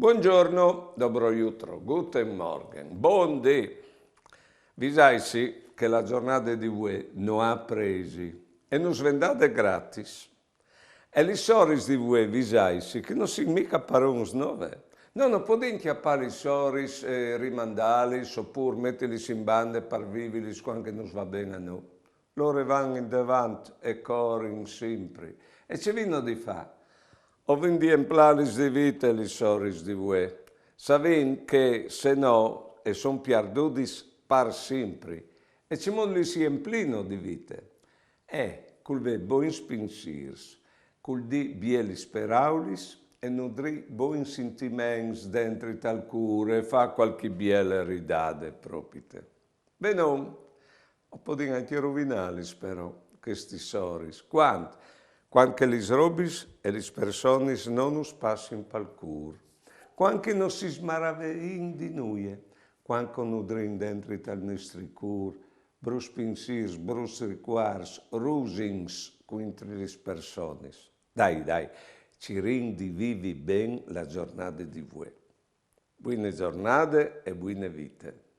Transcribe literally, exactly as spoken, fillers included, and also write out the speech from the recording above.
Buongiorno, dobro jutro, guten Morgen, bon dì. Visaitsi che la giornade di vuê no à presi e nus ven dade gratis. E lis oris di vuê visaitsi che no sin mica parons, no vê? No, no podìn cjapâ lis oris e rimandâlis, opûr metilis in bande par vivilis cuant che nus va ben a nô. Lôr a van indevant e corin simpri. E ce vino di fâ? O vin di emplâlis di vite lis oris di vuê. Savìn che, se no, e son pierdudis par simpri. E cemût lis emplino di vite? Eh, cul vê bogns pinsîrs, cul dî bielis peraulis e nudrî bogns sintiments dentri tal cûr e fâ cualchi biele ridade propite. Benon, o podìn ancje ruvinâlis però, chestis oris. Cuant? Cuant che lis robis e lis personis no nus passin pal cûr. Cuant che no si smaraveìn di nuie. Cuant che o nudrìn dentri tal nestri cûr bruts pinsîrs, bruts ricuarts, rusins cuintri lis personis. Dai, dai, cirìn di vivi ben la giornade di vuê. Buine giornade e buine vite.